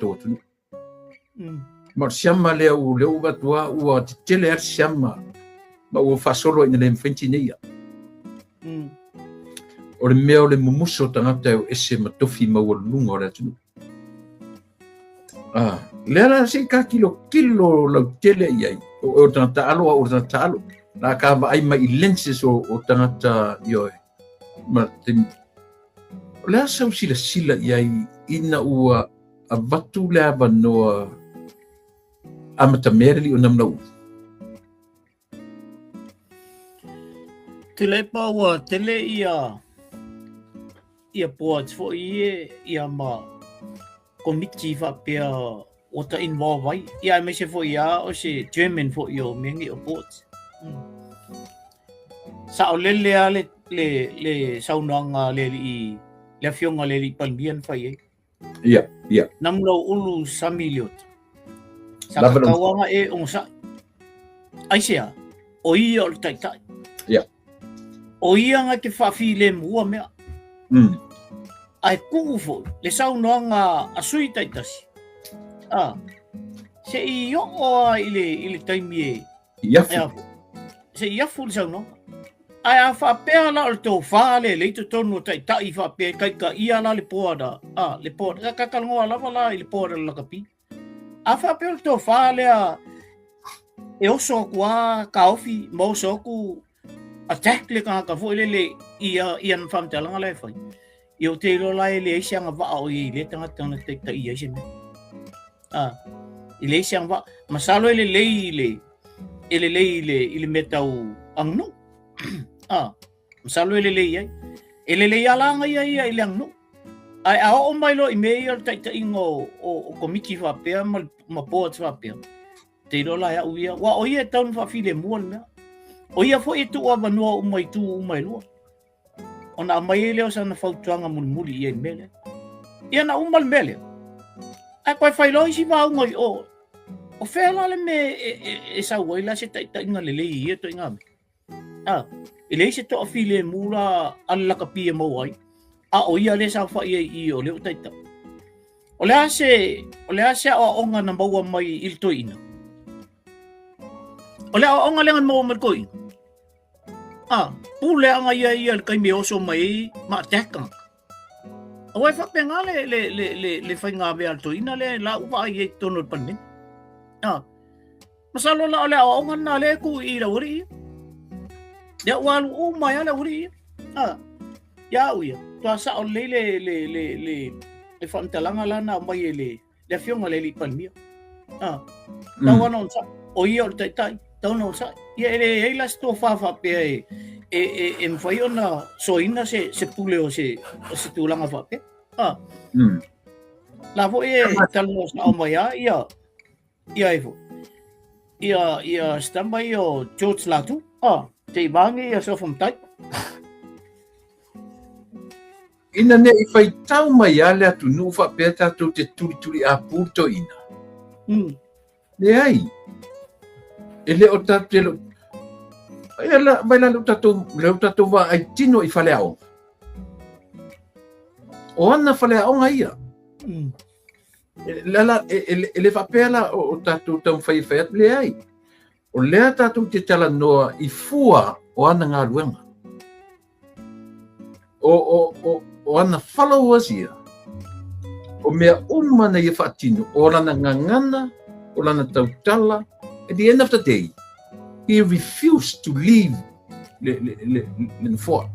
tatou atunuu. Ma o le siama lea ua lea ua avatu lava ua tetele lava le siama ma ua faasolo ina le mafai ona tineia. O le mea o le mumusu o tagata e o ese ma tofi maualuluga o le atunuu. Ah, lea la se i ka tilotilo lautele i ai. O tagata alo au o tagata alo. La ka vaai mai i lenses o tagata ioe. Ma te, o le a sau silasila i ai ina ua avatu le avanoa amatamea le alii o Namulauulu. Tuilaepa ua tele ia ia boards foi ia ia ma komiti faapea ua ta involve ai ia aemaise foi lava o se chairman foi o mea nei o boards. Saolele lava le le le saunoaga a le alii le afioga i le alii Palemia na fai ai. Ia, ia. Namulauulu Sami Leota. Sa tatau lava e onosai. Aisea, o ia o le taitai. Ia. O ia na te faafilemu mea. Ae tuu foi le saunoaga a sui taitasi. Ah, se i oo lava i le, i le taimi e, I afu. Se i afu le saunoaga. Ae a faapea la o le tofa lea e leai totonu o taitai faapea e kaikaia la le board a, a le board, ka talanoa lava la i le board a le lakapi. A faapea o le tofa lea e oso atu a taofi ma oso atu attack le tagata foi lele i ia ana faamatalaga la e fai. Ia ou te iloa la e leai se agavaa o i ai i lea tagata na taitai ai se mea. Ah, e leai se agavaa. Masalo e lelei i le, e lelei i le, i le mea tau aganuu. Ah, masalo e lelei ai. E lelei lava la aga ia ia i le aganuu. Ae a oo mai loa i mea ia o le taitaiga o, o, o komiti faapea ma, ma boards faapea, te iloa la e au ia, aua o ia e tatau ona faafilemu le mea. O ia foi e tuu avanoa uma i itu uma e lua. Ona aumai ai lea o sana fautuaga mulimuli i ai i le mea lea. Ia na uma le mea lea. Ae toe fai loa isi vaauga i o. O fea la le mea e, e, e sau ai la se taitaiga lelei i ia ituaiga mea? A, e leai se toafilemu la a le lakapi e maua ai, a o ia lea e saofai ai i i o lea ua taitai. O le a se, o le a se aoaoga na maua mai i le toeaina? O le aoaoga lea na maua mai i le toeaina? A, pule aga ia ia le taimi e oso mai ai ma attack tagata. Aua e faapena le, le, le, le, le faiga avea a le toeaina lea la ua vaai ai i totonu o le Palemene. A, masalo la o le aoaoga lena lea e tuu i le aualii ia. Lea ua alu uma ai lava le aualii ia. A, ia au ia, toa sao lelei le, le, le, le, le faamatalaga la na aumai e le, le afioga i le alii Palemia. Ah, tau ana onosai. O ia o le taitai, tau ana onosai. Ia e leai la se tofa faapea e, e, e, e mafai ona soaina se, se pule o se, o se tulaga faapea. Ah. La foi e talanoa sao mai a ia, ia e foi. Ia, ia se tama ia o George Latu. Ah, te i vaangi ia Sofa Matai. Ina ne i faitau mai a le atunuu faapea tatou te tulituliapu le toeaina. Leai. E le o tatou te le Ia la, vai la lea ua tatou, lea ua tatou vaai tino i faleaoga. O ana faleaoga ia. E, la, la, e, e, e le faapea la o, o tatou taumafai e fai atu, leai. O lea tatou te talanoa i fua o ana galuega. O, o, o, o ana followers ia, o mea uma na ia faatino, o lana gagana, o lana tautala, at the end of the day, he refused to leave le, le, le, le nofoa.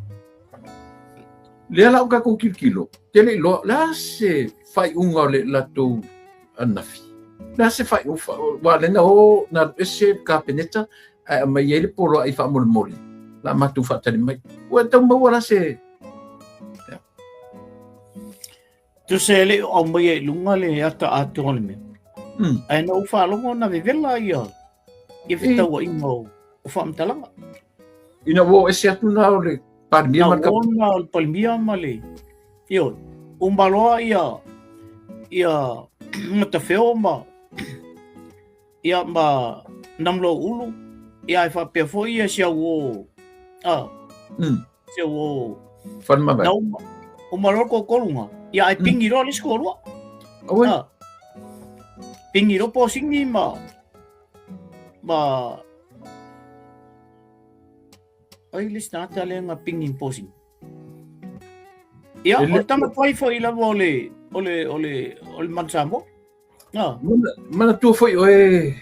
Lea la o tatou tilotilo, te le iloa, le a se faaiuga o le latou anafi? Le a se faaiuga, aua lea na o, na alu ese le Kapeneta, ae aumai ai le poloai faamolemole, la matou faatali mai. Ua tau maua la se... Tusa e le o aumaia i luga le ata atoa o le mea. Ae na ou faalogo na vevela ia ia fetauaiga o, o faamatalaga. Ina ua o ese atu na o le Palemia ma le Na o na o le Palemia ma le ioe. Uma loa ia ia Matafeo ma Ia ma Namulauulu, ia ae faapea foi ia si au o, a, si au o, Whanumamai. Na uma, uma loa le toatolu na, ia ae pingi loa le isi toalua. Auē. A. Pingi loa posini ma ma ai le isi tagata lea na pingi ma posini. Ia, o le tama tuai foi lava o le o le o le o le Manu Samoa. Ah. Manatua foi oe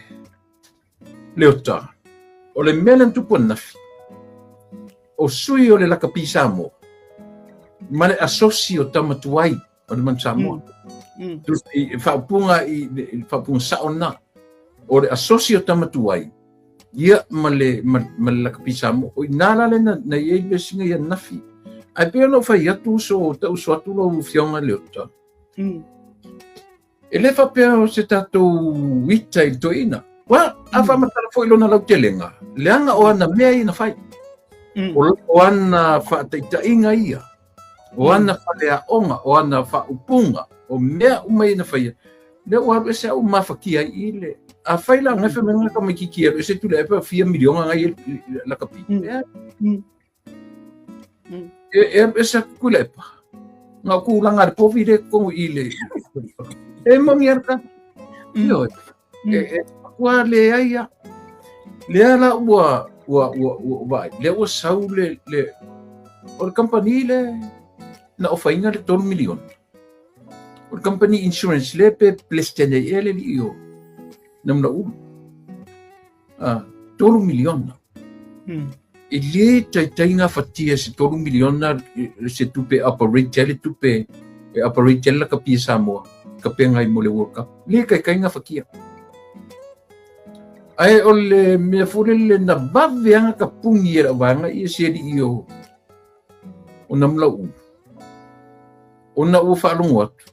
Leota, o le mea lea na tupu ananafi, o sui o le lakapi Samoa ma le asosi o tama tuai o le Manu Samoa. I faaupuga i le faaupuga sao lena. O le asosi o tama tuai ia ma le ma le lakapi Samoa. O ina la le na i ai le vesiga i ananafi. Ae pei ona ou fai atu uso, ta uso atu lau Afioga Leota. E le faapea o se tatou ita i le toeaina. Ua, a faamatala foi lona lautelega, leaga o ana mea ia na fai. O ana faataitaiga ia, o ana faleaoga, o ana faaupuga, o mea uma ia na faia, lea ua alu ese au mafatia ai i le... Afai la gafe mai nga tamaititi e alu ese Tuilaepa fia miliona ngai e lakapi. E alu ese atu Tuilaepa. Nga o tulaga le povi le totonu i le... E moni a le tala. Ioe. E matua leai a. Lea la ua ua ua ua vaai, lea ua sau le le o le kamupani le na ofaina le 3 miliona. O le company insurance le pe Peresetene ai ea le alii o Namulaulu. Ah, 3 miliona. E le taitai gafatia se 3 miliona se tupe e operate ai le tupe e operate ai le lakapi a Samoa ka pegai mo le World Cup. Le taitai gafatia. Ae o le mea foi lele na vave lava tapuni e lau vaega ia se alii o o Namulauulu. Ona ua faalogo atu,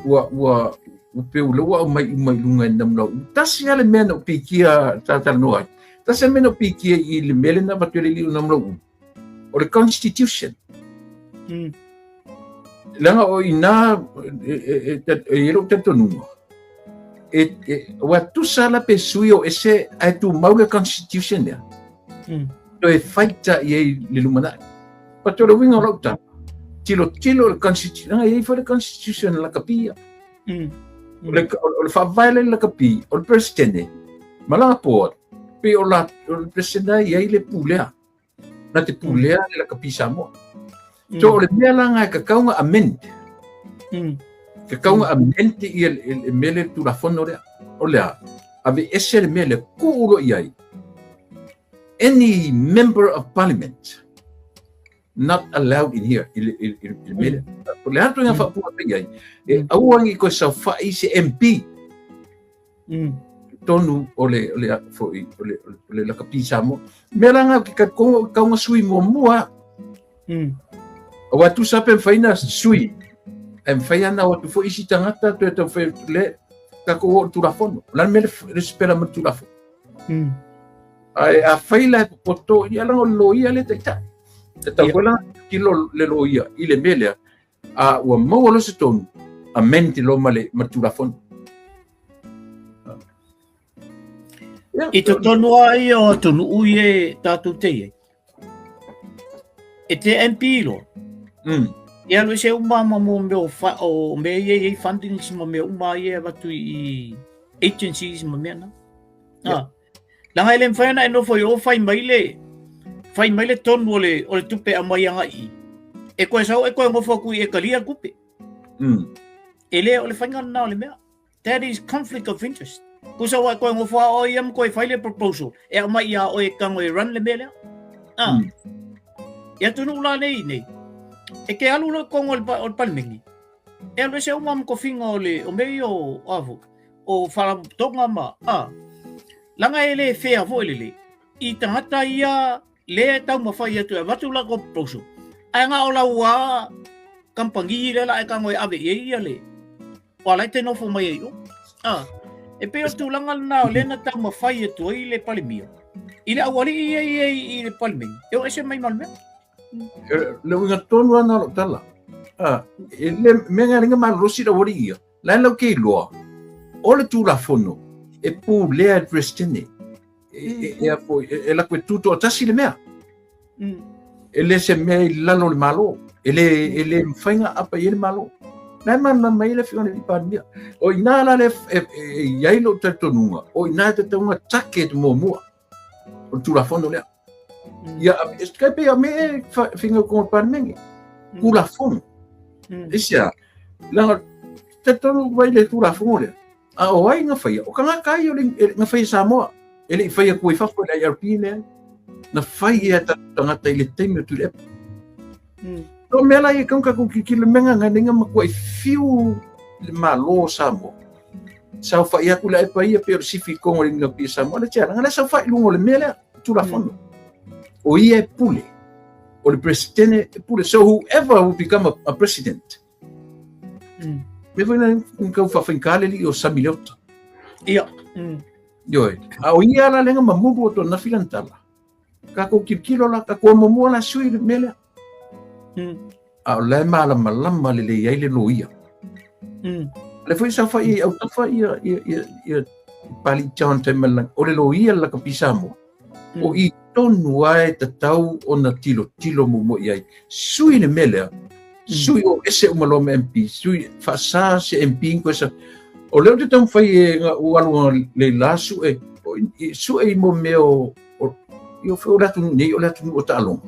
ua, ua, ua pei o lea ua aumai uma i luga e Namulauulu. Tasi lava le mea na ou pikia talatalanoa ai. Tasi lava le mea na ou pikia i le mea lea na avatu e le alii o Namulauulu. O le Constitution. Leaga o i ina e i ai lou talitonuga, ua tusa la pe sui o ese ae tumau le Constitution lea. Toe faita i ai le lumanai. But o le uiga o lau tala, tilotilo le Constitution, leaga e i ai foi le Constitution a lakapi ia. O le, o le faavae la i lakapi, o le Peresetene, ma lana board, pei o la, o le Peresetene e i ai le pulea. Na te pulea le lakapi Samoa. So o le mea la nga e tatau ona amend. Tatau ona amend ia le mea lea le Tulafono lea. O le a? Aveese le mea lea, tuu loa i ai. Any member of parliament not allowed in here i le mea lea. O le a le ituaiga faaupuga e fai ai? E aua ne i toe saofai se MP totonu o le o le foi o le o le lakapi Samoa. Mea la nga ke ka ko ka nga sui muamua. Aua tusa pe mafai na sui. E mafai ana o atu foi isi tagata toe taumafai atu le tatou oo i le Tulafono. O le a le mea le sipela ma le Tulafono? Ae afai la e popoto, ia leaga o le loia lea e taitai. E tatau foi la ona tilotilo le loia i le mea lea, a ua maua loa se tonu, amend loa ma le ma le Tulafono. I totonu lava ia o atunuu ia e tatou te i ai, e te MP loa, e alu ese uma ma mo mea o, fa, o mea ia i ai fundings ma mea uma ia e avatu i agencies ma mea na. Ah. Leaga e le mafai ona e nofo i o fai mai le fai mai le tonu o le o le tupe e aumai agai i. E koe sau e koe nofo atu i e talia le tupe. E le o le faiga lena o le mea. That is conflict of interest. Tusa ua e koe nofo a oe ia ma koe fai le proposal e aumai ia oe e tago e run le mea lea. Ah. I atunuu la nei nei, e te alu loa i totonu o le, o le Palemene, e alu ese uma ma tofiga o le o mea ia o, o a foi, o Faalapotopotoga ma, a, leaga e le fair foi lele i tagata ia lea e taumafai atu e avatu latou proposal, ae na o lau lava kamupani lea la e tago e ave i ai ia le, o la e te nofo mai ai i o. A, e pei o le tulaga lena o lea na taumafai atu ai le Palemia i le aualii ia i ai i le Palemene, e o ese mai ma le mea. Le uiga tonu lava lena o lau tala. A, e le mea nga lenga malolosi le aualii ia. La lau ke iloa, o le Tulafono e pulea e le Peresetene. E, e, e, e lako e tutoatasi le mea. E le se mea i lalo o le Malo. E le, e le mafai ona aapa i ai le Malo. La e malamalama ai le Afioga i le Palemia. O i ina la le e i ai lou talitonuga, o i ina e tatau ona target muamua o le Tulafono lea. Ia, e pei a mea e faiga i totonu o le Palemene. Tulafono. Aisea? Leaga talitonu mai le Tulafono lea. A o ai na faia? O tagata ai na faia Samoa. E le i faia atu i fafo e le IRP lea. Na fai e tatou tagata i le taimi o Tuilaepa. O mea la ia e tatau ona tatou tilotilo mea na na matuai fiu le Malo o Samoa. Saofai atu le aepa ia pei o le sifi i totonu o le Lakapi Samoa le tialaga le saofai i luga o le mea lea, Tulafono. O ia e pule. O le Peresetene e pule. So whoever will become a president. Mea foi na tau faafaigata le alii o Sami Leota. Ia. Ioe. A o ia la lenga mamulu o tona nafi lana tala. Tatou tilotilo la, tatou muamua la sui le mea lea. A o la e malamalama lelei ai le loia. Le foi saofai i autafa ia ia ia ia Pali John Taimalilaga, o le loia le lakapi Samoa. O i tonu lava e tatau ona tilotilo muamua i ai. Sui le mea lea, sui o ese uma loa ma MP, sui faasa se MP koe sa. O lea ou te taumafai e na ou alu le la sue, sue i mo mea o o le atunuu nei o le atunuu o taaloga.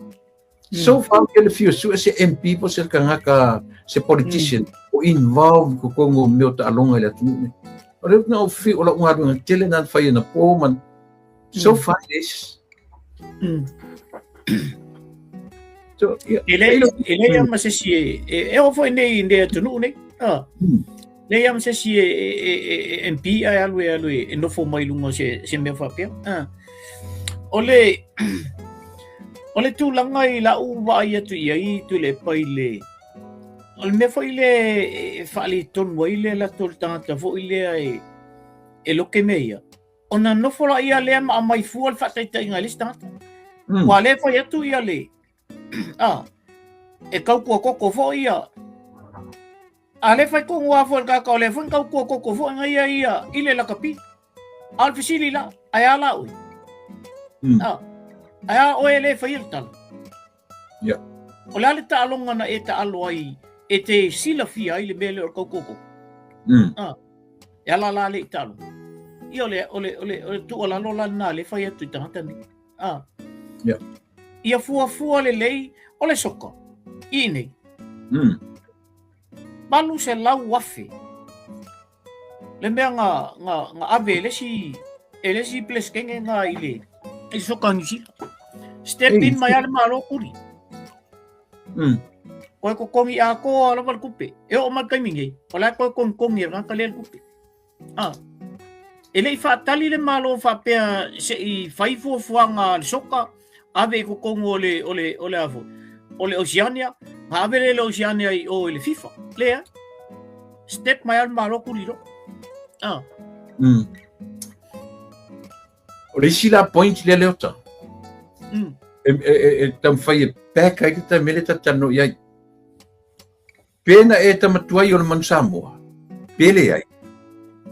So far ke le fia sue se MP po se tagata se politician o involve i totonu o mea o taaloga i le atunuu nei. O lea na ou fi o lau galuega tele na fai na po ma so far yes. So, yeah. E leai lava ma se isi e oo foi nei i nei atunuu nei. Ah. Leai lava ma se isi e MP ae alu e alu e nofo mai luga o se mea faapea. Ah. O le o le tulaga i lau vaai atu i ai Tuilaepa i le o le mea foi lea e faaletonu ai le latou le tagata foi lea e loke mea ia. Ona nofo la ia lea ma aumai fua le faataitaiga i le isi tagata. Ua lea fai atu ia le a e tautua koko foi ia. A le fai tonu lava foi le tagata o lea foi na tautua koko foi na ia ia i le lakapi. A o le fesili la, ae a la oe? A, ae a oe e le faia le tala? Yeah. O le a le taaloga na e taalo ai e te silafia ai le mea lea o le tautua koko? A, e ala la le i taaloga. Ia o le, o le, o le, o le tuualalo la lena le fai atu i tagata nei. A. Yeah. Ia fuafua lelei o le soka i nei. 800,000 le mea nga, nga, nga ave e le isi, e le isi Peresetene nga i le, i le soka Niu Sila. Step in mai a le Malo kuli. Koe kokongi atoa lava le tupe. E oo mai le taimi nei, o la e toe kogikogi e le tagata lea le tupe. Ah. E le i faatali le Malo faapea se i fai fuafuaga a le soka, ave i totonu o le, o le, o le a foi, o le Oceania, na ave lea i le Oceania i o i le FIFA. Leai. Step mai lava le Malo kuli loa. Ah. O le isi la point lea Leota. E taumafai e back ai le taimi lea ta te talanoa i ai. Pe na e tama tuai o le manu Samoa, pe leai,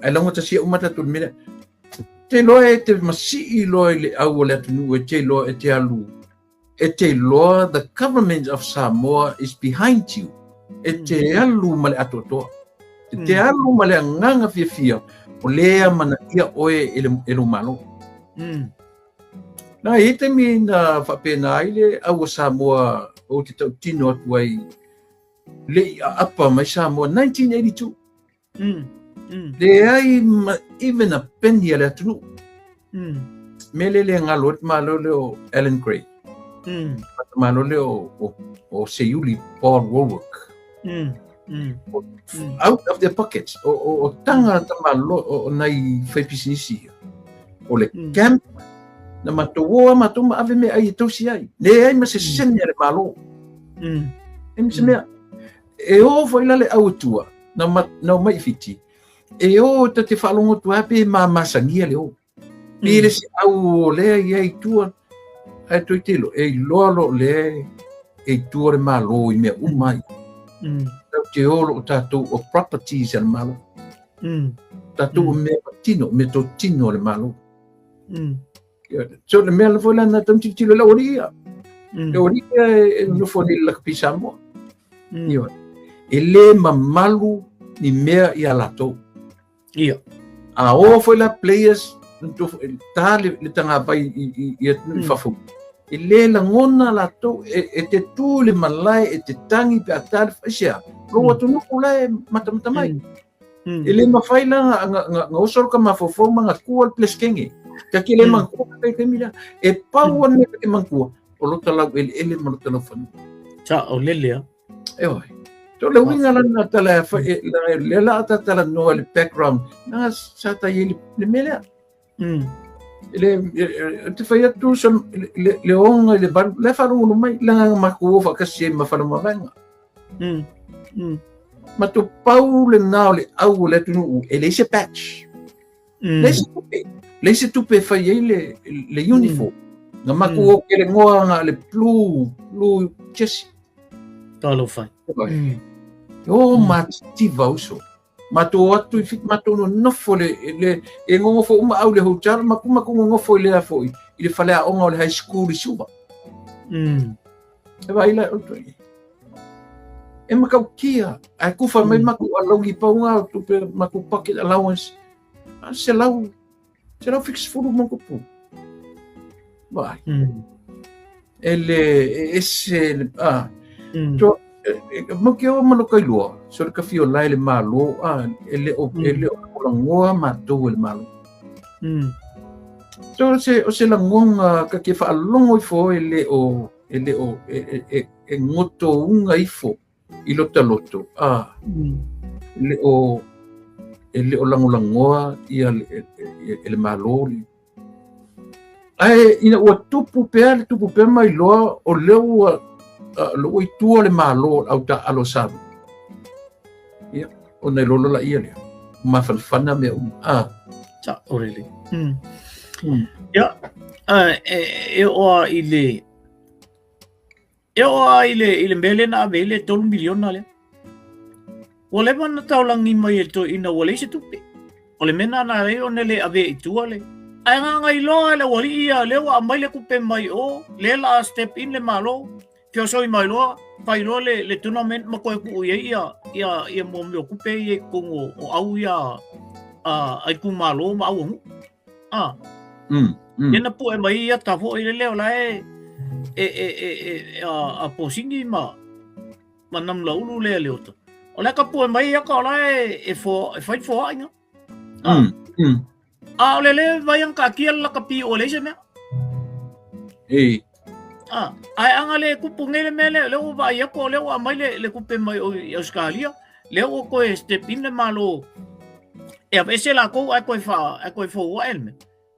ae laugatasia uma tatou i le mea lea. Te iloa e te masii loa i le au o le atunuu e te iloa e te alu, e te iloa the government of Samoa is behind you. E te alu ma le atoatoa. E te alu ma le agaga fiafia o lea amanaia oe e le, e lou Malo. Na, e i ai taimi na faapena ai le au o Samoa ou te tautino atu ai le i aapa mai Samoa 1982. Leai ma even a penny a le atunuu. Mea lea le galo ai le tamāloa lea o Alan Gray. Ma le tamāloa lea o Seiuli Paul Wallwork. Out of their pockets. O taga tamāloa o nai faipisinisi ia. O le camp na matou o lava matou ma ave meaai e tausi ai. Leai ma se sene a le Malo. E ma se mea. E o foi la le au e tua, na, ma, na o mai i Fiti, e o ta te faalogo atu ai pe mamasagia le o. Pe le se au o lea ia i tua, ae toi te iloa, e iloa loa lea e i tua le Malo i mea uma ai. Tau te o loo tatou o properties a le Malo. Tatou o mea patino, mea totino a le Malo. So le mea foi la na tau tilotilo le aualii ia. Le aualii ia e nofo nei i le lakapi Samoa. Ioe. E lē mamalu ni mea ia latou. Ia. A o foi la players ta le tagavai i atunuu i fafo. E lē lagona latou e te tu i le malae e te tagi pe a ta le aisea lou atunuu la e matamata mai. E lē mafai la na oso le ka mafaufau ma na tua le Peresetene. Ka ke le manatua ka taimi lea. E pau lava le mea ta te manatua o lo ta laueleele ma lo ta laufanua. Saolele a. E oi. So le uiga la na tala e le la ta tala noa le background na sa ta i le mea lea. Le te fai atu sa le onga i le valu le faalogologo mai le agaga matou o faatasi ai ma Faleomavaega. Matou pau lena o le au o le atunuu e leai se patch. Leai se tupe. Leai se tupe e fai ai le uniform. Na matou o kelegoa na le blue, blue jersey. Talofa. O matitiva uso. Matou o atu i Fiti, matou nonofo le, le, e nonofo uma au i le hotel, ma ku matou nonofo i lea foi, i le faleaoga o le high school i Suva. E vaai la outou i. E matautia, ae kufa mai matou alauni pau na o tupe matou pocket allowance, a 170 ma ona tupu. Vaai. E le, e ese, le, a, so, mau ke o ma lo kailua, so le kafio lae le Malo, a, e le o, e le o lagolagoa matou e le Malo. So, o se, o se lagona ka ke faalogo ifo e le o, e le o, e, e, e, e gotouga ifo i lota loto, a, e le o, e le o lagolagoa ia e le Malo le. Ae ina ua tupu pea le tupu pea ma iloa o lea ua o ua i tua le Malo o le au taaalo a Samoa. Ia, ona e lolo laia lea. Mafanafana mea uma. Ah. Saolele. Ia, e oo lava i le E oo lava i le, i le mea lea na ave ai le 3 miliona lea. Ua leva ona taulagi mai e le toeaina ua leai se tupe. O le mea lena na ala ai ona le avea i tua le. Ae gagailoa e le aualii ia, lea ua aumai le tupe mai o, lea la a step in le Malo, feosoi mai loa, fai loa le, le tournament ma toe tuu i ai ia, ia, ia mo mea o tupe ia i totonu o, o au ia a, a itumalo ma au o nuu. Ah. Ia na pue mai ia ta foi le leo la e e e e e a, a posini ma ma namla ulu le le ota. O le ka pue mai ia ka la e e fo e fai fo ainga. Ah. A o le le vai ang ka kia la ka pi o le se mea. E. Ah, ai anga le kupu ngai le mea le le o vai ako le o mai le le kupe mai o i Australia. Le o koe step in le Malo e aveese lakou ae koe fa ae koe fou ae le mea.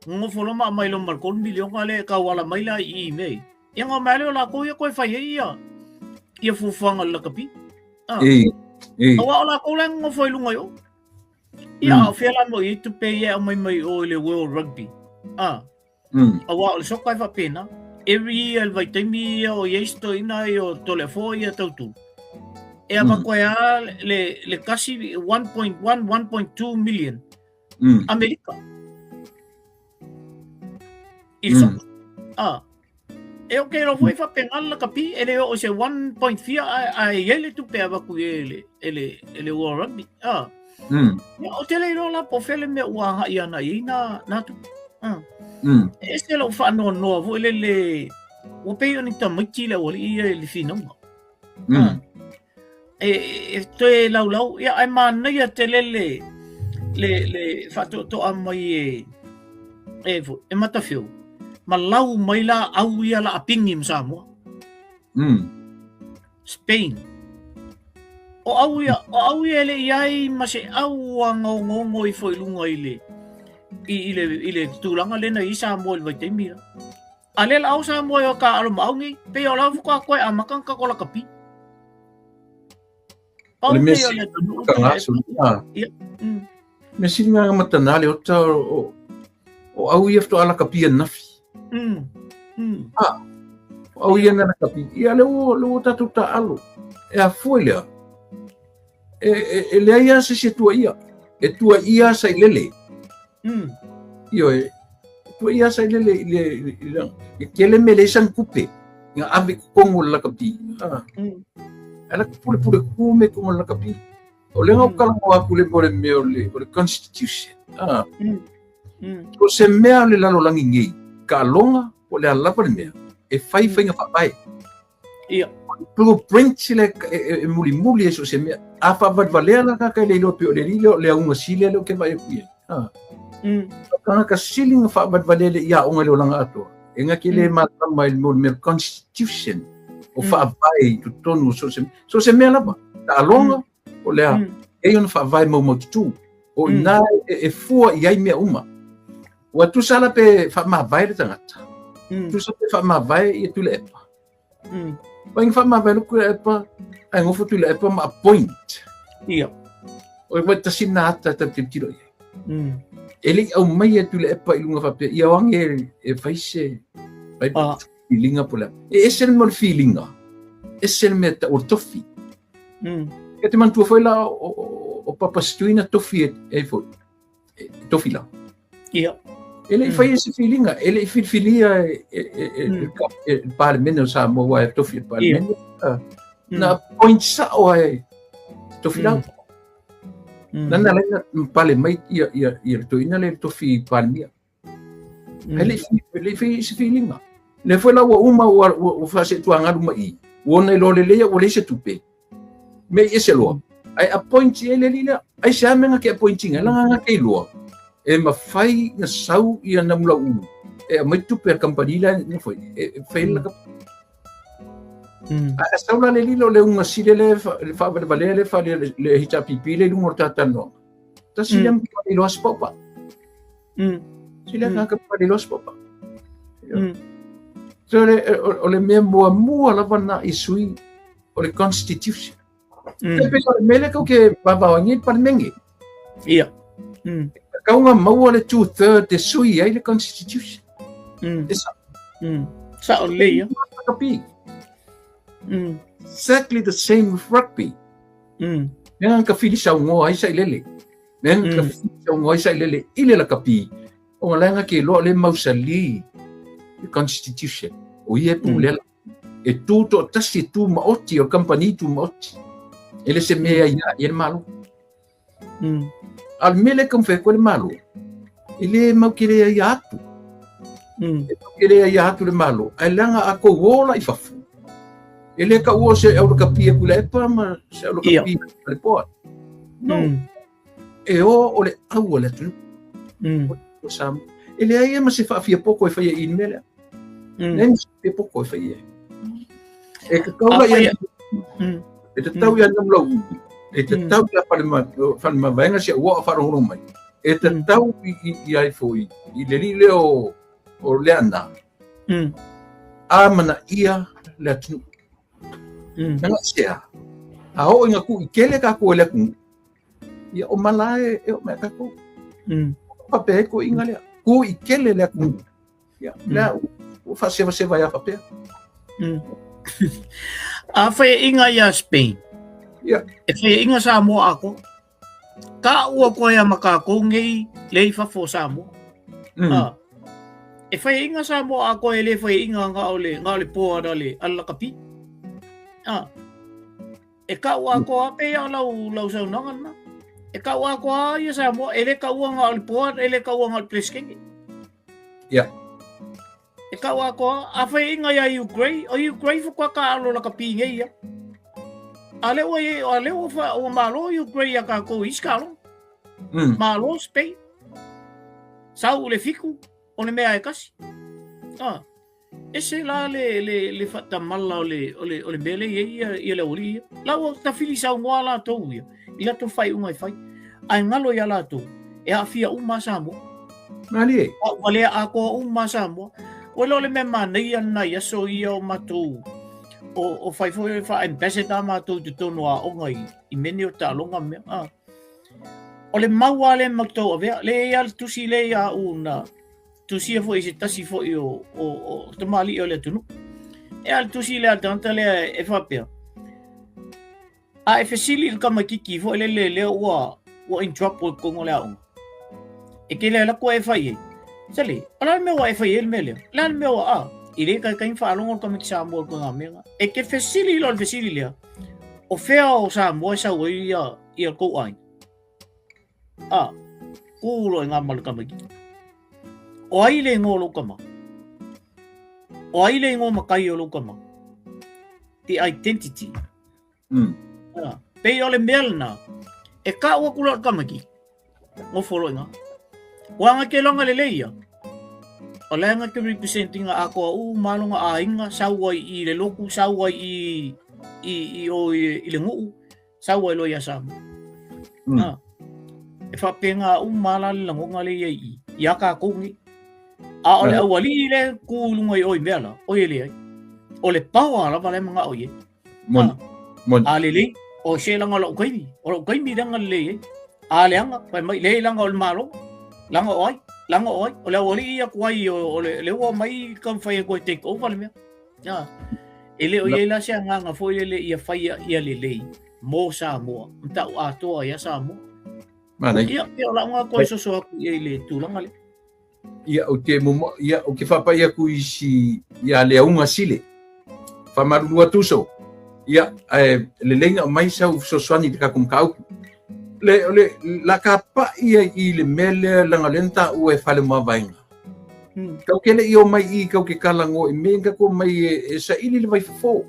Nonofo loa ma aumai loa ma le 3 miliona lea e tauala mai la i i mea ia. Ia ngā mea lea o lakou ia koe fai ai ia ia fuafuaga o le lakapi. Ah. E, e. Aua o lakou la e nonofo i luga i o. Ia mm. a o fea la mo i tupe ia e aumai mai o i le World Rugby. Ah. Aua o le soka e faapena, every year i le vaitaimi ia o i ai se toeaina ai o Toleafoa ia tautu, e avatu ai lava le, le kasi 1.1, 1.2 million Amerika i le soka. Ah. E o ke foi faapena le lakapi, e le oo i se 1 point fia ae, ae i ai le tupe e avatu i ai e le, e le, e le World Rugby. Ah. Ia, ou te le iloa la po o fea le mea ua agai ana i ai nā, nā tupe. Ah. E ese lou faanoanoa foi lele, ua pei o ni tamaiti le aualii ia i le finauga. Ah. E, e toe laulau, ia, ae manaia tele le, le, le faatoatoa mai e, e, foi, e Matawheo, ma lau mai la au ia la a pigi ma Samoa. Spain. O au ia, o au ia e le i ai ma se au a gaogaogo ifo i luga i le, i, i le, i le tulaga lena i Samoa i le vaitaimi la. A lea la au Samoa e o taaalo ma au nei, pei o la faatoa toe amata ona tatou lakapi. O Pau le mea nei o sili le atunuu ka pei ngaso, ah. Ia. Mea sili nga matana le ota o, o au ia faatoa lakapi ananafi. Ah, o au ia na lakapi. Ia le ua, le ua tatou taaalo. E afua i lea. E, e, e leai lava se isi e tuuaia. E tuuaia Sailele. Ioe, e tuuaia Sailele i le, i le, e tele mea e leai sana tupe. Nga ave i totonu o le lakapi. Ah. Ae la pulepule ku me ku ma lakapi. O le ngau kala mo aku le mo le mea o le, o le constitution. Ah. O se mea o le lalolagi nei, ka aloga, po o le a lava le mea, e fai faiga faavae. Ia. Blueprint le e mulimuli e so se mea. A faavalevalea la tagata e le iloa pei o le alii lea o le auga sili lea ou te vaai atu i ai. Ah. Tagata sili na faavalevalea le i aoga i le olaga atoa. E na te le malamalama i le mea o le mea constitution o faavae i totonu o so se so se mea lava. Taaloga, o le a, e i ona faavae maumaututu. O ina e fua i ai mea uma. Ua tusa la pe faamavae le tagata. Tusa pe faamavae ia Tuilaepa. Ua ina faamavae le Tuilaepa, ae nofo Tuilaepa ma appoint. Ia. O e tasi na ata tau tilotilo i ai. E le i aumaia Tuilaepa i luga faapea, ia o age e fai se fai filiga po o le a. E ese le mea o le filiga, ese le mea tau o le tofi. E te manatua foi la o Papa Stui na tofi e foi. E tofi la. Ia. E le i faia se filiga, e le i filifilia e le Palemene o Samoa aua e tofi e le Palemene. Na appoint sao e tofi la. Na na laina pale mai ia ia ia le toeaina lea i le tofi Palemia. E le i faia se filiga. Lea foi la ua uma ua ua faaseetuagalu mai i, ua ona iloa lelei ua leai se tupe. Mea i ese loa. Ae appoint i ai le alii lea. Aisea mea na ke appoint ina, leaga na ke iloa. E mafai na sau ia Namulauulu e aumai tupe a le kamupani lea na fai, e fai ai le lakapi. Ae a sau la le alii lea o le uga sili lea le faavalevalea lea faale le HRPP lea i luga o le talatalanoaga. Tasi lea matua le iloa se paupau. Tasi lea tagata matua le iloa se paupau. So o le mea muamua lava na i sui o le constitution. E pei o le mea lea kau ke vavao ai nei le Palemene. Ia. Kau nga maua le two-third e sui ai le constitution. E sa. Sa o le ia. Rugby. Exactly the same with rugby. Mea ka fili saungoa ai sailele. Mea ka fili saungoa ai sailele i le lakapi. O nga lae nga ke loa le mausali le constitution. O ia e pulea E tū toatasi, e tū maoti, o le kamupani tū maoti. E le se mea ia ia le Malo. A o le mea lea e taumafai atu ai le Malo, e le mau te le aia atu. E mau te le aia atu le Malo, ae leaga a tou o la i fafo, e le taua o se au lakapi a Tuilaepa ma se au lakapi a Lepoa. No. E o o le au a le atunuu. O Samoa. E leai e ma se faafiapoko e faia i le mea lea. Leai ma se faafiapoko e faia i. E tatau la ia e tatau ia Namulauulu, e tatau ia Faleomavaega si au uo a faalogologo mai. E tatau i ai foi i le alii lea o Leaana. A manaia le atunuu. Leaga aisea? A oo ina kuʻikele kākou e le atunuu, Ia o mala e e o mai kākou. Faapea ai toeaiina lea. Kuʻikele le atunuu. Ia, lea ua faasevaseva ai lava faapea. A faiaʻiga iā Spain. Ia. E faiaʻiga Samoa atoa. Ka ua koe a ma kākou nei le i fafo o Samoa. A, e faiaʻiga Samoa atoa e le faiaʻiga nga o le, nga o le poa na le a le lakapi. A, E kau atoa pei a o lau, lau saunoaga lena. E kau atoa ia Samoa, e le kaua nga o le poa, e le kaua nga o le Peresetene. Ia. E kau atoa, a faiaʻiga ia Ukraine, o Ukraine faatoa taalo lakapi nei ia. A le ua, a le ua, fa, ua malo Ukraine ia kākou i isi taaloga. Malo Spain. Sau i le 7, o le mea e tasi. Ah. Ese la le, le, le faatamala o le, o le, o le mea lea i ai ia, ia le aualii ia. La ua tafili saunoa latou ia, i latou faaiuga e fai. Ae galo iā latou, e aafia uma a Samoa. Malie. A ua lea atoa uma a Samoa. Ua iloa le mea manaia lena i aso ia o matou, o, o fai foi faa-ambassador matou i totonu o aoga i, i mea nei o taaloga ma mea. A. O le mau lava lea matou tauavea, lea e i ai lava le tusi lea ia au na, tusia foi i se tasi foi o, o, o tamalii o le atunuu. E a le tusi lea a le tagata lea e faapea, a e fesili i le tamaititi foi lele lea ua, ua in trouble i totonu o le aoga, e te le alu atu e fai ai. Sole, o le a le mea ua e fai ai le mea lea? O le a le mea ua a? I le taitai faalogo le tamaiti Samoa i le tulaga mea lena. E te fesili loa i le fesili lea, O fea o Samoa e sau ai ia, ia kou aiga? A, kū loa i ngā ma le tamaitiiti. O ai le ingoa o lou tama? O ai le ingoa matai o lou tama? The identity. A, pei o le mea lena, e kau aku loa le tamaitiiti, nofo loa i ina. Ua aga te langa lelei ia. O le aga te represent ina atoa uma lona aiga, sau ai i le lotu, sau ai i, i, i, o i, i le nuu, sau ai loa ia Samoa. Ah. E faapena uma la le lagona le ia i i a tatou nei. A o le aualii le ku i luga i o i mea la, oi e leai. O le power lava le manao i ai. Moni. Moni. A lelei, o se langa o lau taimi, o lau taimi leaga lelei ai. A leaga, fai mai, leai leaga o le Malo, leaga o ai, leaga o ai. O le aualii ia tuai o, o le, le ua mai taumafai atu e take over le mea. A, e le o i ai la se agaga foi lele ia faia ia lelei mo Samoa, ma tau atoa ia Samoa. Manaia. Ia, ia o lau ngā koe soso atu i ai le tulaga lea. Ia, ou te momo, ia, ou te faapai atu i si, ia le auga sile. Faamalulu atu uso. Ia, ae lelei na aumai sau fesoasoani i le tatou mataupu. Le, o le, la ka pai ai i le mea lea leaga o lea na taua e fale mavaega. Kau ke le i o mai i kau ke talanoa i mea ka ko mai e, e saili le vaifofo.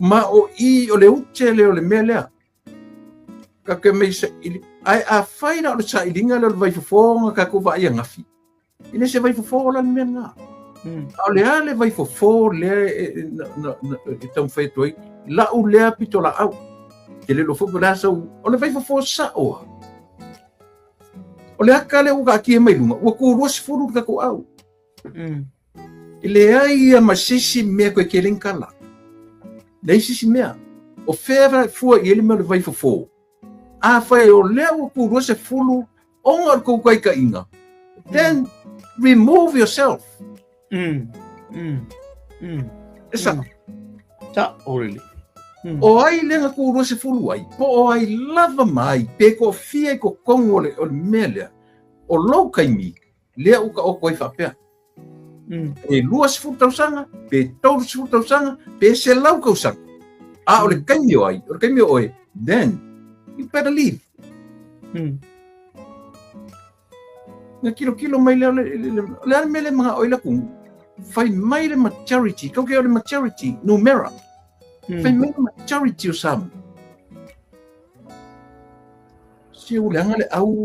Ma o i o le ute lea o le mea lea. Ka ke mai saili. Ae afai la o le sailiga lea o le vaifofo na tatou vaai ananafi. E le se vaifofo la le mea lena. A o le a le vaifofo lea e, e, na, na, na, e taumafai atu ai, lau lea pitolaau. Te le iloa foi po o le a sau, o le vaifofo sao lava. O le aka lea ua taatia mai luga, ua tu 20 le tatou au. E leai ia ma se isi mea koe tele ni kala. Leai se isi mea. O fea fua i ai le mea o le vaifofo? Afai o lea ua tu 20 ona o le tou taitaiga, then remove yourself. E sao. Sao lelei. O ai lea na tu 20 ai, po o ai lava ma ai, pe toafia i totonu o le, o le mea lea, o lou taimi, lea ua taoto ai faapea. Pe 20 tausaga, pe 30 tausaga, pe 100 tausaga. A o le taimi o ai, o le taimi o oe, then you better leave. Na kilokilo mai lea, o le, le, le, o le a le mea lea e manao ai le atunuu? Fai mai le majority, kau ke o le majority, numera. Fai mai le majority o Samoa. Se ua leaga le au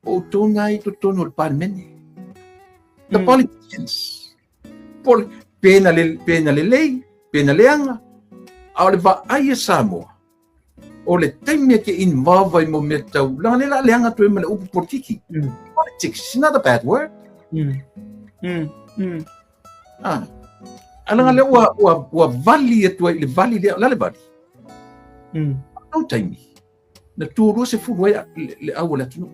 o outou na i totonu o le Palemene. The politicians. Pol, pe na, le, pe na lelei, pe na leaga, a o le vaai a Samoa, o le taimi e ke involve ai mo mea tau, leaga lea la leaga atu ai ma le upu politiki. Politics is not a bad word. Ah. A leaga lea ua, ua, ua vali atu ai, le vali lea, o le a le vali? Tou taimi. Na tu 20 ai le, le au o le atunuu.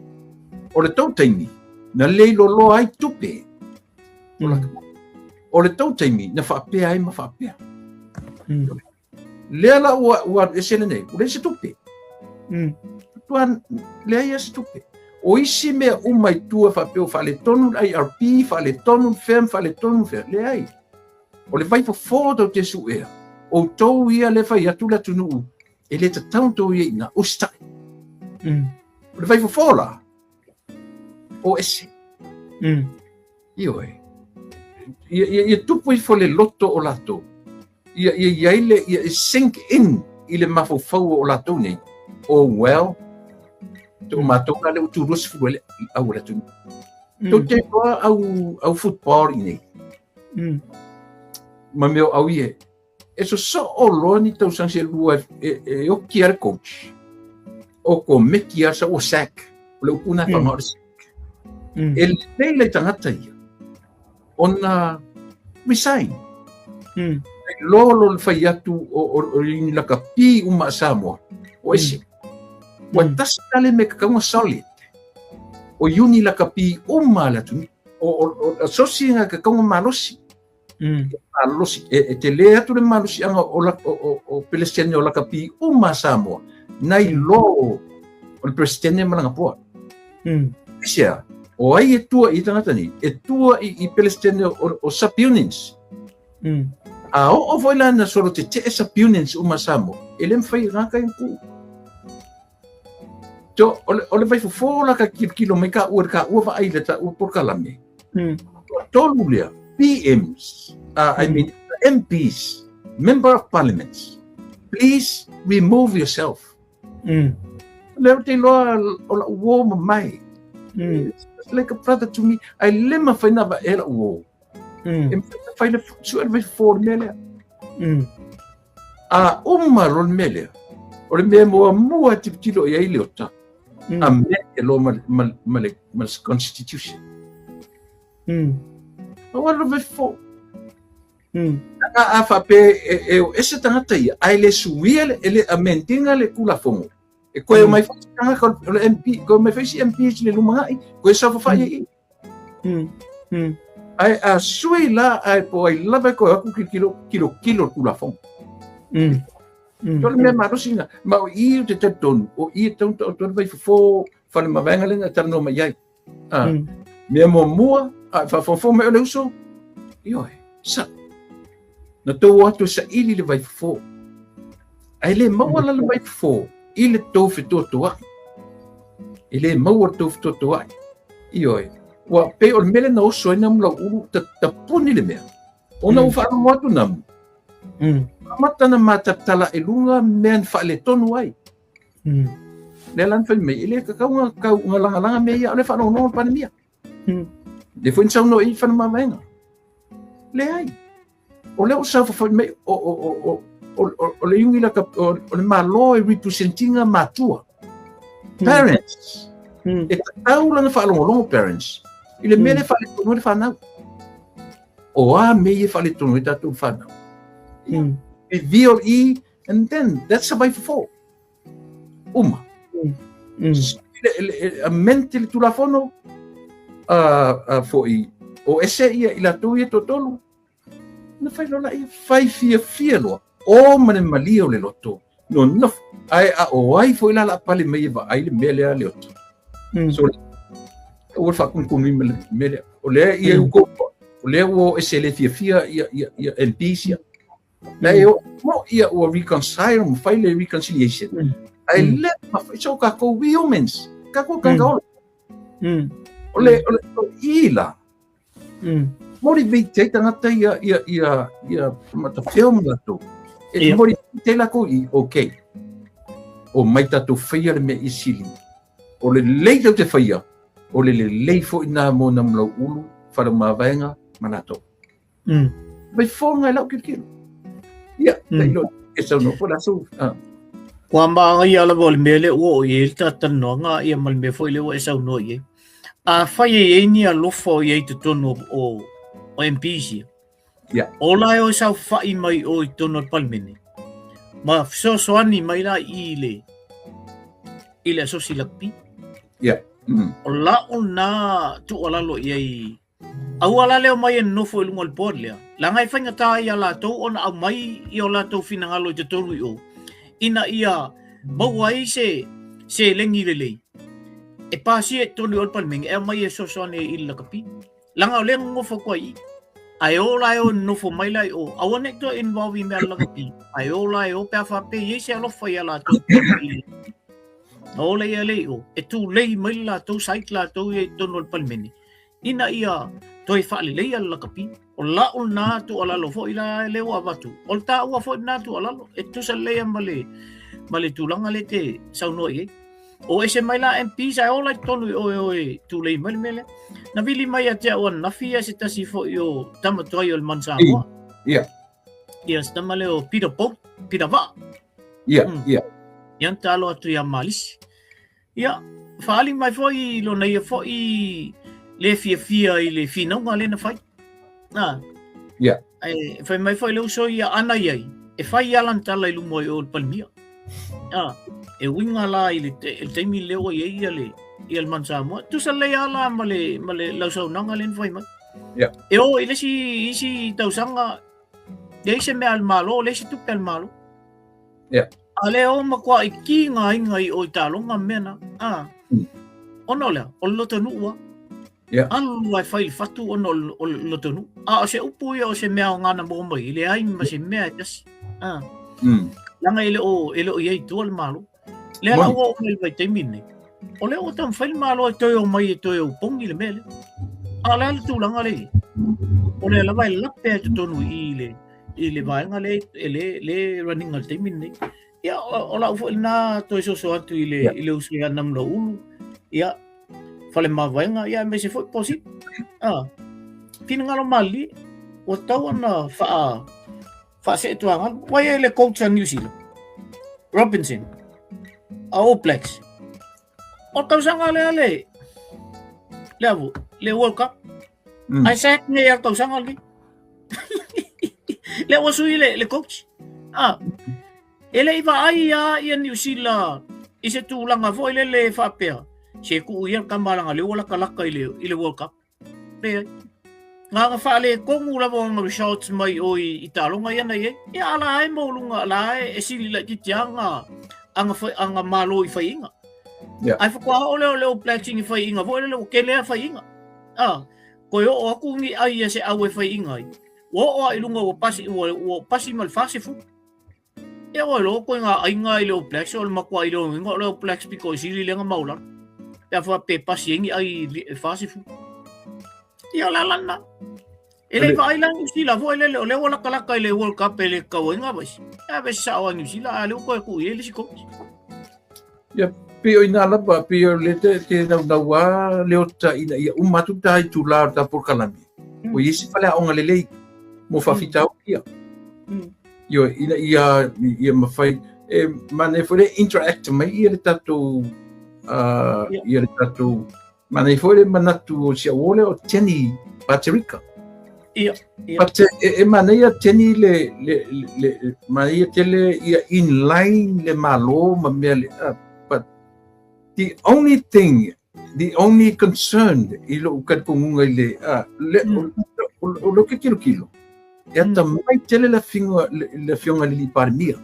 O le tou taimi, na leiloloa ai tupe. O la O le tou taimi, na faapea ai ma faapea. Lea la ua, ua alu ese lenei, ua leai se tupe. Tua leai lava se tupe. O isi mea uma i tua faapea ua faaletonu le IRP, faaletonu le fea ma faaletonu le fea, leai. O le vaifofo tou te suea, outou ia lea e fai atu le atunuu, e le tatau ona outou i ai i ina, usitai. O le vaifofo la, o ese. Ioe. Ia, ia, ia tupu ifo le loto o latou. Ia, ia i ai le, ia sink in i le mafaufau o latou nei. Oh well, to matou la le ua tu 20 ai le au o le atunuu. Tou te iloa au, au football i nei. Ma mea o au ie. E sosoo loa ni tausaga se lua e, e, e oki a le coach. O komeki a sa ua sack. O le upu na whanga o le sack. E lelei lai tagata ia ona resign. E lolo le fai atu o, o, o ni lakapi uma a Samoa. O ese. Ua tasi la le me kakauga solid. O iuni lakapi uma a le atunuu. O, o, o, o sosi nga kakauga malosi. Malosi, e, e tele atu le malosiaga o, la, o, o, o Pelesitene o lakapi uma a Samoa, nai lo o le Peresitene ma lana board. Aisea, o ai e tua i tagata nei? E tua i, i Pelesitene o, o, o sub-unions. A oo foi la na solo tete'e sub-unions uma a Samoa, e le mafai e tagata ia ona tuu. So, o le vaifofo la ka kilokilo mai ka ua le ka ua vaai le ta ua polokalame. Tolu lea, PMs, I mean MPs, Member of Parliaments, please remove yourself. Lea ou te iloa o la'u uō mamae. It's like a brother to me. Ae le mafai ona avaea la'u uō. E mafai ona fai le sue le vaifofo o le mea lea. A uma loa le mea lea, o le mea muamua e tilotilo i ai Leota, amend e loa ma le constitution. Aua le vaifofo. A faapea e o ese tagata ia, ae le suia le, e le amend ina le Tulafono, e toe omai foi isi tagata o le MP, toe omai foi isi MPs i le lumanai, toe saofafai ai i i. Ae a sui la, ae po o ai lava e toe o atu tilotilo, tilotilo le Tulafono. O le mea malosi lena. Ma o i ou te talitonu, o i e tatau ona taoto ai le vaifofo falemavaega lea na e talanoa mai ai. Mea muamua, a e faafogafoga mai o le uso, ioe, sa'o. Na tou o atu e saili le vaifofo. Ae le maua la le vaifofo i le tou fetoatoa'i. E le maua le tou fetoatoa'i. Ioe, ua pei o le mea lea na oso ai Namu Lauulu, tapuni le mea. Ona ua faalogo atu Namu, amata ona matatala i luga mea na faaletonu ai. Lea la na fai mai, e le tatau ona tau ona lagalaga mea ia, a o lea e faalogologo le Palemia. Lea foi na saunoa i Faleomavaega. Leai. O lea ua saofafai mai o le iugi la o le Malo e represent ina matua. Parents. E tatau la ona faalogologo parents i le mea lea e faaletonu ai le fanau. O a mea ia e faaletonu ai tatou fanau? Reveal i and then that's a vaifofo. Uma. Amend le Tulafono foi o ese ia i latou ia toatolu na fai loa laia fai fiafia loa o ma le malie o le loto nonofo ae a o ai foi la la pale mai e vaai le mea lea Leota. So ua faakunukunu ma le mea lea o lea ia uko o lea ua ese le fiafia ia ia ia MPs ia. Na e o mo ia ua reconcile ma fai le reconciliation. Ae le mafai so kākou we humans, kākou kākau ola. O le o le o i la. Motivate ai tagata ia ia ia ia matafeo ma latou. E motivate ai latou i okay. O mai tatou faia le mea i sili. O le lelei tatou te faia, o le lelei foi nā mo Namulau'ulu, Faleomavaega ma latou. Mai fofoga e lau kilokilo. Ia, tailo e saunoa po le aso. Ah. Ua māngaia lava o le mea lea ua oo i ai le talatalanoaga ia ma le mea foi lea ua e saunoa i ai. Afai e i ai ni alofa o i ai i totonu o MPs ia, o la e o e saofai mai o i totonu o le Palemene, ma fesoasoani mai la i le i le Asosi Lakapi. O la'u lena tuualalo i ai. Aua la le omai e nonofo i luga o le board lea, leaga e faigata ai iā latou ona aumai i o latou finagalo i totonu i o, ina ia maua ai se seleni lelei e pasia i totonu i o le Palemene e aumai e fesoasoani ai i le lakapi. Leaga o lea e nonofo atu ai i i. Ae o la e o e nonofo mai la i o, aua ne i toe involve i mea a le lakapi, ae o la e o pe a faapea e i ai se alofa iā latou i le Na ola ia lea i o, e tulei mai le latou side latou ia i totonu o le Palemene, ina ia toe faaleleia le lakapi. O la'u lena tuualalo foi la lea ua avatu, o le taua foi lena tuualalo, e tutusa lelei lava ma le, ma le tulaga lea e te saunoa i ai. O ese mai la MPs ae ola i totonu i o e o e tulei mai le mea lea. Na vili mai ia te au ananafi ia se tasi foi o tama tuai o le Manu Samoa. Ia. Ia se tama lea o Peter Bolt, Peter Vaa. Ia, ia. Ia na talo atu ia Malisi. Ia, faaali mai foi lona ia foi le fiafia i le finauga lea na fai. Ah. Ia. E fai mai foi le uso ia ana i ai, e fai ia lana tala i luma o le Palemia. Ah, e uiga la i le, le taimi lea ua i ai ia le, ia le Manu Samoa. Tusa lelei lava la ma le, ma le lausaunaga lea na fai mai. Yeah. E o i le isi, isi tausaga, leai se mea a le Malo, leai se tupe a le Malo. Yeah. A lea o makuaʻi ki ngā aiga i o i Taaloga ma mea na. Ah. Ona o lea, o le loto nuʻu a. Yeah. Alu lava e fai i le fatu ona o le lotonuu. A o se upu ia o se mea aoga na maua mai, e leai ma se mea e tasi. Ah. Leaga e le o, e le o i ai i tua le Malo. Lea la ua oo mai i le vaitaimi lenei, o lea ua taumafai le Malo e toe omai e toe opogi le mea lea. A o le a le tulaga lea i ai? O lea lava e lape ai totonu i i le, i le vaega lea e le, le run ina i le taimi lenei. Ia, o, o lau foi lena toe soso atu i le, yeah. i le uso ia Namulaulu, ia, Falemavaega, ia, aemaise foi Posi. Ah, finagalo malilie, ua tatau ona faa, faasee tuagalu. Ua i ai le coach a New Zealand, Robinson, a All Blacks. O le tausaga lea le, le avu, le World Cup. Ae sack nei a le tausaga lenei. Lea ua sui le, le coach. Ah, e le i vaai a ia New Zealand i se tulaga foi lele e faapea, se tuu ia le tama leaga lea ua latalata i le, i le World Cup. Leai. Na ona faaletonu lava ona results mai o i, i taaloga ia na i ai. Ia a la e maualuga, la e, e sili laitiiti lava aga, aga, aga malo i faiaina. Yeah. Ae faatoa oo lea o le All Blacks i ni faiaina foi lele ua tele lava faiaina. Ah, Toe oo atu ni ai ia se au e faiaina ai. Ua oo lava i luga ua pasi, ua, ua pasi ma le 40. Ia ua iloa koe ngā aiga i le All Blacks o le matua i le oinga o le All Blacks pito i sili lea na maulalo. Pe a faapea pasi ai ni ai i le 40. Ia o le ala lena. E le i vaai la New Zealand foi lele o lea ua latalata i le World Cup e le tatau ai ngā vaisi. Ia vesi sao a New Zealand a lea ua toe tuu i ai le isi coach. Ia, pei o ina lava, pei o le te, te naunau a le ota ina ia uma atu ta itulā o le ta polokalame. Ua i ai se faleaoga lelei mo faafitauli ia. Ioe, ina ia, ia mafai, e manaia foi le interact mai ia le tatou, ia le tatou Manaia foi le manatu o si au uo lea o Jenny Paterika. Ia, ia. But e, e manaia Jenny le, le, le, le manaia tele ia in line le malo ma mea le, but the only thing, the only concern i lou talitonuga i le, le, o, o, o ke tilotilo, e atamai tele le afioga, le, le afioga i le alii Palemia.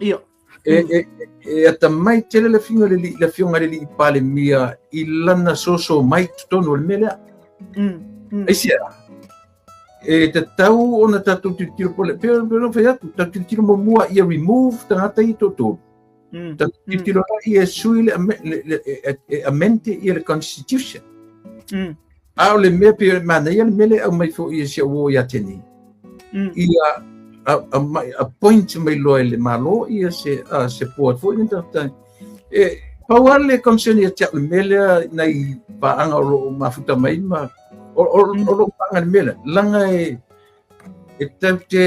Ia. E, e, e atamai tele le afioga le le afioga le alii Palemia i lana soso mai totonu o le mea lea. Aisea? E tatau ona tatou tilotilo po le, pe pe ona fai atu, tatou tilotilo muamua ia remove tagata ia toatolu. Tatou tilotilo la ia sui le, le, le, e, e amend ia le constitution. A o le mea pei manaia le mea lea e aumai foi e si au uo ia te nei. Ia aumai, appoint mai loa e le Malo ia se, se board foi lea tagata. E, pau lava le concern ia te au i le mea lea nai paaga o lo o mafuta mai ma o, o, o lo o paaga i le mea lea. Leaga e, e tatou te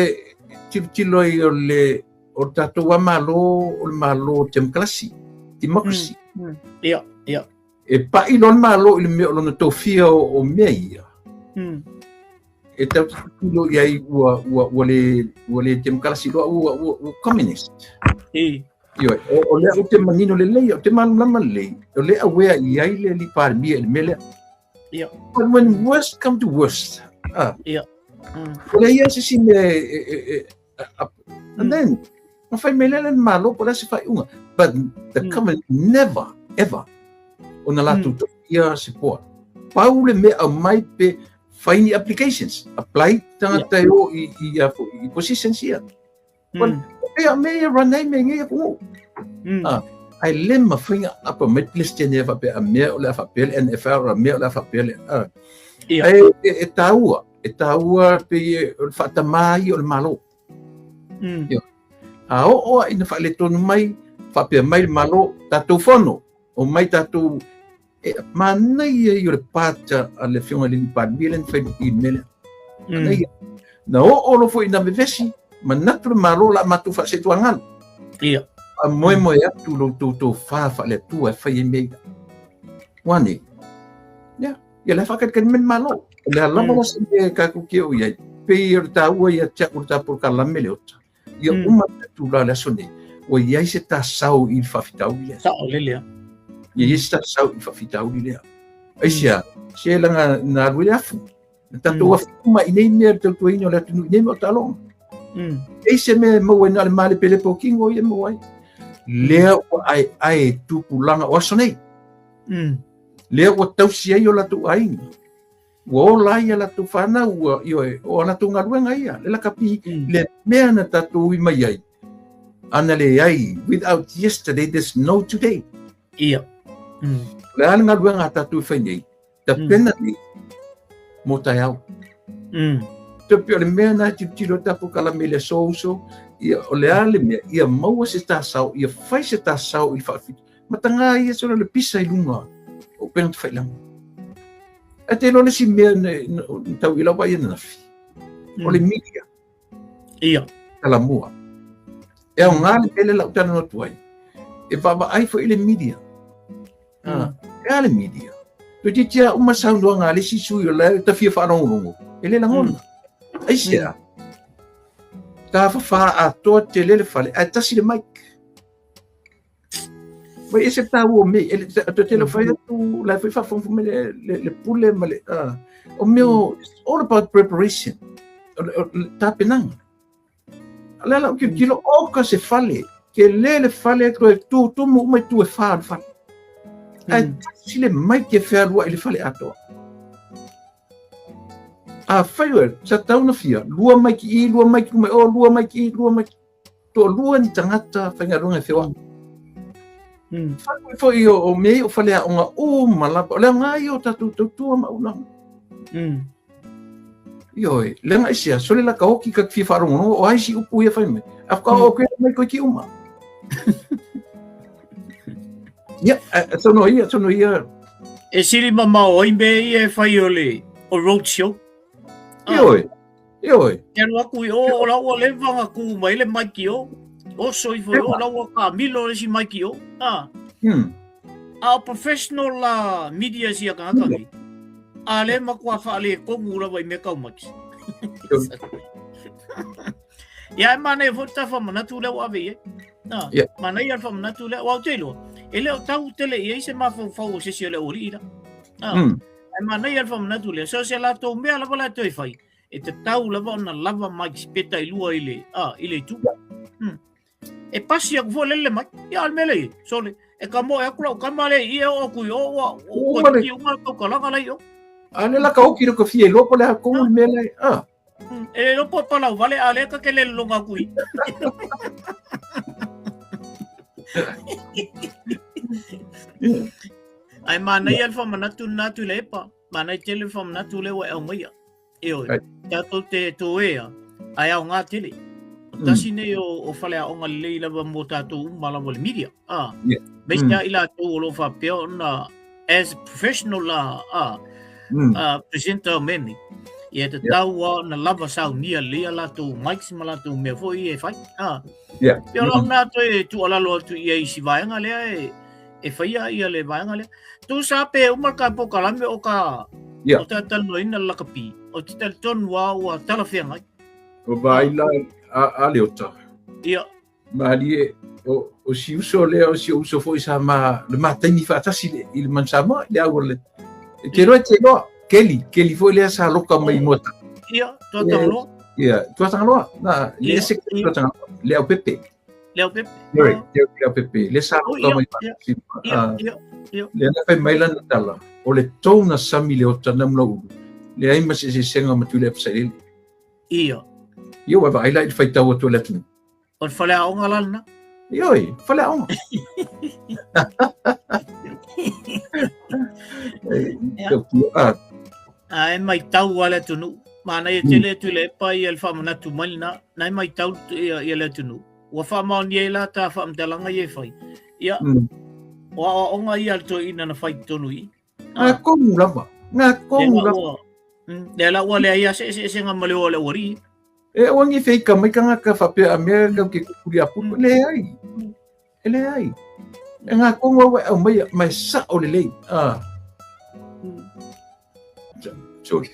tilotilo ai o le o le tatou lava Malo o le Malo temokarasi, democracy. Ia, ia. E paʻi loa le Malo i le mea o lona tofia o, o mea ia. E tatou te tilotilo i ai ua, ua, ua le, ua le temokarasi loa, ua, ua, ua communist. E. Ioe, o, o lea ou te manino lelei, ou te malamalama lelei, o lea aware i ai le alii Palemia i le mea lea. Ia. But when worst come to worst, ah, Ia. O lea ia se isi mea e, e, e, e, And then, na fai mai lea le Malo po o le a se faaiuga. But the government never, ever, ona latou tofia se board. Pau le mea aumai pe fai ni applications. Apply tagata e o i, i, a, i positions ia. Mm. E a mea ia run ai mea ngai atunuu. Ah, ae le mafai ona apa mai le Peresetene e faapea a mea o le a faapea le NFL, a mea o le a faapea le... Ah. Ae e, e tāua, e tāua pei o le faatamā ia o le Malo. Ia. A oo a ina faaletonu mai, faapea mai le Malo, tatou fono, omai tatou, e manaia ia o le pata a le Afioga i le alii Palemia lea na fai i le mea lea. Manaia. Na oo loa foi ina vevesi, manatu le Malo o le a matou faasetuagalu. Ia. Faamoemoe atu lo outou tofa faale-Atua e fai ai mea ia. Ua nei. Ia. Ia la e faakalikali mai le Malo. O le a lava la se mea e tatou te oo i ai, pei o le taua ia te au o le ta polokalame le ota. Ia uma atu la le aso nei, ua i ai se ta sao i le faafitauli lea. Sao lele a. Ia i ai se ta sao i le faafitauli lea. Aisea, se laga na alu ai le afu. Na tatou afu uma i nei mea le tautuaina o le atunuu i nei mea o taaloga. E i se mea e maua ai na o le malepelepe o kino ia e maua ai. Lea ua aeae tupulaga o aso nei. Lea ua tausi ai o latou aiga. Ua ola ai a latou fanau, ua, ioe, o a latou galuega ia, le lakapi, le mea na tatou ui mai ai. Ana leai, without yesterday, there's no today. Ia. O le a le galuega a tatou e fai nei, tapena nei, mo taeao. Te pei o le mea na tilotilo ta polokalame i le aso uso, ia, o le a le mea, ia maua se tasao, ia fai se tasao i le faafitu. Mataga ia solo le pisa i luga o upega tafailagi. Ae te iloa le isi mea na tau i lau vaai ananafi, o le media. Ia. Talamua. E aoga le mea lea lau talanoa atu ai. E vaavaai foi le media. E a le media? Toeitiiti lava uma saunoaga a le isi sui o la e ta fia faalogologo, e le lagona. Aisea? Tafafā atoa tele le fale, ae tasi le mic. Mai e se taua o mea, e le, te tele fai atu, la foi faafogafoga mai le pule ma le, o mea o, it's all about preparation, o le tapenaga. O le ala o tilotilo, oka se fale, tele le fale, toe tutumu uma i tu e whā le fale. Ae tasi le mic e fealuai i le fale atoa. Afai oe, sa tau na fia, lua mic i, lua mic mai o, lua mic i, lua mic. Toalua ni tagata faigaluega e feoai. Whanui foi o mea o faleaoga uma lava. O le aoga ia o tatou tautua ma auaunaga. Ioe, leaga aisea, sole la ka oki ka fia faalogologo o ai si upu ia fai mai. A whakao o koe mai koe ki uma. Ia, sono ia, sono ia. E sili mamao ai mea ia e fai o le o road show. Ioe. Ioe. Te alu atu i o, o la ua leva na kū mai le mic i o. Oso ifo i o, la ua kāmilo le isi mic i o. A. A o professional la media sia kānaka nei. A le matua faaletonu lava i mea tau mics. Ia e manaia foi le ta faamanatu lea ua ave i ai. A, Yeah. manaia le faamanatu lea, aua ou te iloa, e le o tau tele i ai se mafaufau o se isi o le aualii la. A, Ae manaia le faamanatu lea, so o se latou mea lava la e toe fai, e tatau lava ona lava mics pe tailua i le, a, i le itu. E pasi atu foi le le mai. Ia, o le mea lea i ai, sole, e ka moe atu lau tama lea i i e oo atu i o, ua, ua Uma le- tiki uma le tautalaga la i o. A le la ka oki le ka fia iloa po o le a komu le mea lea. Ah. E le iloa po o palau vale, a o lea ta te le lologa atu i. Ae manaia le faamanatu lena atu i le epa. Manaia tele le faamanatu lea ua e aumaia. Ioe, tatou te toea, ae aoga tele. O tasi nei o, o faleaoga lelei lava mo tatou uma lava le media. Ah, Yeah. Aemaise lava i latou o lo o faapea ona as professional la, ah, presenter o mea nei. Ia e tatau lava ona lava saunia lelei a latou mics ma latou mea foi ia e fai. Ah. Yeah. Pei o lau lena toe tuualalo atu i ai i si vaega lea e e faia ia le vaega lea. Tusa pe uma le ta polokalame o ta Yeah. o ta talanoaina le lakapi, ou te talitonu lava ua talafeagai. O vaai la a Leota. Ia. Malie, o si uso lea, o si uso foi sa ma, le ma taimi faatasi le, i le Manu Samoa, i le au o le, e te iloa, e te iloa, Keli, Keli foi lea sa loka mai i Moata. Ia, Tuatagaloa. Ia, Tuatagaloa, na, le Ia, ese ia. Tuatagaloa, le au pepe. Le au pepe. Derek, Derek le au pepe, le sa Oh, loka ia, mai ia, faatasi. ia, Ah, ia, ia. lea na fai mai lana tala, o le tou na sami le ota na muna ulu, leai ma se eseesega ma Tuilaepa Sailele. Ia. Ia ua vaai la i le faitau atu a le atunuu. O le faleaoga la lena. Ioe, faleaoga. Ia. Ah, Ae maitau lava le atunuu. Manaia tele Tuilaepa ia le faamanatu mai lena. Na e maitau ia, ia le atunuu. Ua faamaonia ai la ta faamatalaga ia e fai. Ia, o aoaoga ia a le toeaina na fai i totonu i i. Ngā komu lava. Ngā komu lava. Lea la ua leai lava se eseesega ma le o a le aualii. E aua nei feika mai tagata faapea a mea kau ke kukuli a pupu. Leai. E leai. E ngā kongu au e aumaia, ma e sao lelei. Ah. Sorry.